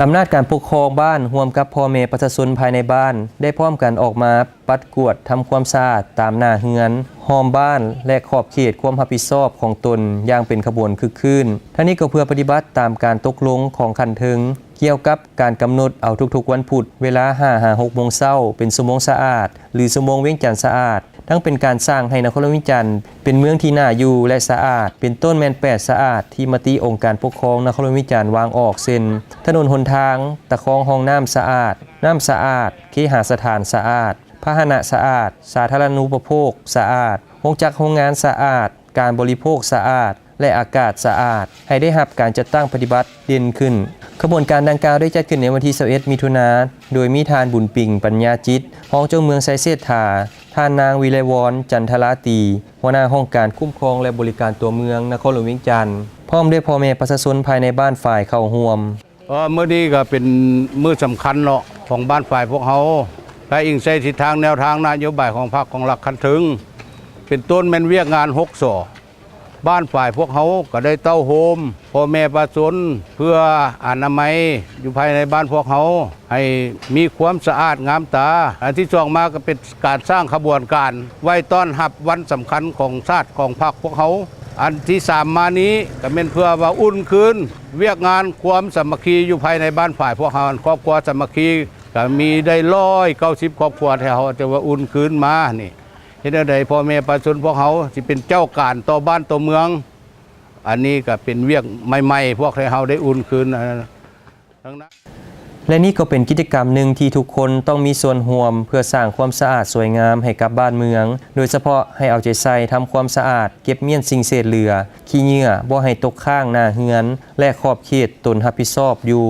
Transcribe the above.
ອຳນາດການປົກຄອງບ້ານຮ່ວມກັບພໍ່ແມ່ປະຊາຊົນພາຍໃນບ້ານ ໄດ້ພ້ອມກັນອອກມາປັດກວາດທຳຄວາມສະອາດຕາມໜ້າເຮືອນ, ຮອບບ້ານ ແລະ ຂອບເຂດຄວາມຮັບຜິດຊອບຂອງຕົນຢ່າງເປັນຂະບວນຄຶກຄື້ນ. ທັງນີ້ກໍເພື່ອປະຕິບັດຕາມການຕົກລົງຂອງຂັ້ນເທິງ ກ່ຽວກັບການກຳນົດເອົາທຸກໆວັນພຸດ ເວລາຫ້າຫາຫົກໂມງເຊົ້າ ເປັນຊົ່ວໂມງສະອາດ ຫຼື ຊົ່ວໂມງວຽງຈັນສະອາດ, ທັງເປັນການສ້າງໃຫ້ນະຄອນຫຼວງວຽງຈັນເປັນເມືອງທີ່ໜ້າຢູ່ ແລະ ສະອາດ, ເປັນຕົ້ນແມ່ນແປດສະອາດທີ່ມະຕິອົງການປົກຄອງນະຄອນຫຼວງວຽງຈັນວາງອອກ ເຊັ່ນ ຖະໜົນຫົນທາງ, ຕະຄອງຮ່ອງນ້ຳສະອາດ, ນ້ຳສະອາດ, ເຄຫະສະຖານສະອາດ, ພາຫະນະສະອາດ, ສາທາລະນູປະໂພກສະອາດ, ໂຮງຈັກໂຮງງານສະອາດ, ການບໍລິໂພກສະອາດ ແລະ ອາກາດສະອາດ ໃຫ້ໄດ້ຮັບການຈັດຕັ້ງປະຕິບັດເດັ່ນຂຶ້ນ. ຂະບວນການດັ່ງກ່າວໄດ້ຈັດຂຶ້ນໃນວັນທີຊາວເອັດ ມິຖຸນາ ໂດຍມີທ່ານ ບຸນປິງ ປັນຍາຈິດ ຮອງເຈົ້າເມືອງໄຊເສດຖາ, ທ່ານນາງ ວິໄລວອນ ຈັນທະລາຕີ ຫົວໜ້າຫ້ອງການຄຸ້ມຄອງ ແລະ ບໍລິການຕົວເມືອງນະຄອນຫຼວງວຽງຈັນ ພ້ອມດ້ວຍພໍ່ແມ່ປະຊາຊົນພາຍໃນບ້ານຝາຍເຂົ້າຮ່ວມ. ເອີ ມື້ນີ້ກໍເປັນມື້ສຳຄັນເນາະ ຂອງບ້ານຝາຍພວກເຮົາ ໄດ້ອີງໃສ່ທິດທາງແນວທາງນະໂຍບາຍຂອງພັກຂອງລັດຂັ້ນເທິງ ເປັນຕົ້ນແມ່ນວຽກງານຫົກ ສ ບ້ານຝາຍພວກເຮົາກໍໄດ້ເຕົ້າໂຮມພໍ່ແມ່ປະຊາຊົນ ເພື່ອອະນາໄມຢູ່ພາຍໃນບ້ານພວກເຮົາ ໃຫ້ມີຄວາມສະອາດງາມຕາ. ອັນທີສອງມາກໍເປັນການສ້າງຂະບວນການໄວ້ຕ້ອນຮັບວັນສຳຄັນຂອງຊາດຂອງພັກພວກເຮົາ. ອັນທີສາມມານີ້ກໍແມ່ນເພື່ອວ່າອຸ່ນຄືນວຽກງານຄວາມສາມັກຄີຢູ່ພາຍໃນບ້ານຝາຍພວກເຮົາ. ອັນຄອບຄົວສາມັກຄີກໍມີໄດ້ຮ້ອຍເກົ້າສິບຄອບຄົວ ທີ່ເຮົາຈະວ່າອຸ່ນຄືນມານີ້. ເຮັດແນວໃດພໍ່ແມ່ປະຊາຊົນພວກເຮົາຊິເປັນເຈົ້າການຕໍ່ບ້ານຕໍ່ເມືອງ? ອັນນີ້ກໍເປັນວຽກໃໝ່ໆ ພວກທີ່ເຮົາໄດ້ອຸ່ນຄືນ ແລະ ນີ້ກໍເປັນກິດຈະກຳໜຶ່ງທີ່ທຸກຄົນຕ້ອງມີສ່ວນຮ່ວມ ເພື່ອສ້າງຄວາມສະອາດສວຍງາມໃຫ້ກັບບ້ານເມືອງ, ໂດຍສະເພາະໃຫ້ເອົາໃຈໃສ່ທຳຄວາມສະອາດ, ເກັບມ້ຽນສິ່ງເສດເຫຼືອ, ຂີ້ເຫຍື້ອບໍ່ໃຫ້ຕົກຄ້າງໜ້າເຮືອນ ແລະ ຂອບເຂດຕົນຮັບຜິດຊອບຢູ່.